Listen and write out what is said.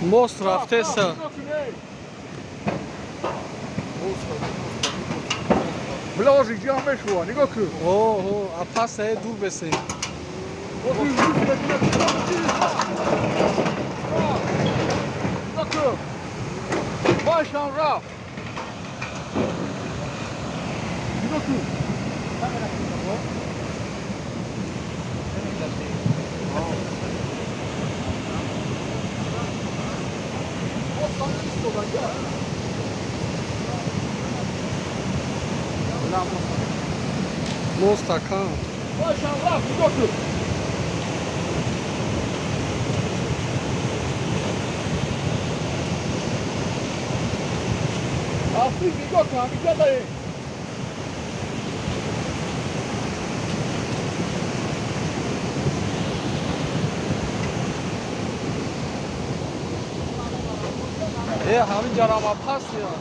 Мост рафтеса. Бложи ҷам мешува, нигоҳ кун. О, апаса е дур бесен. Нигоҳ кун. Бошам рафт. Нигоҳ кун. Мост акам. Бошам рафт, нигоҳ кун. Африк, нигоҳ кун, ҳамиҷа даем. Е, ҳамин ҷарама паст я.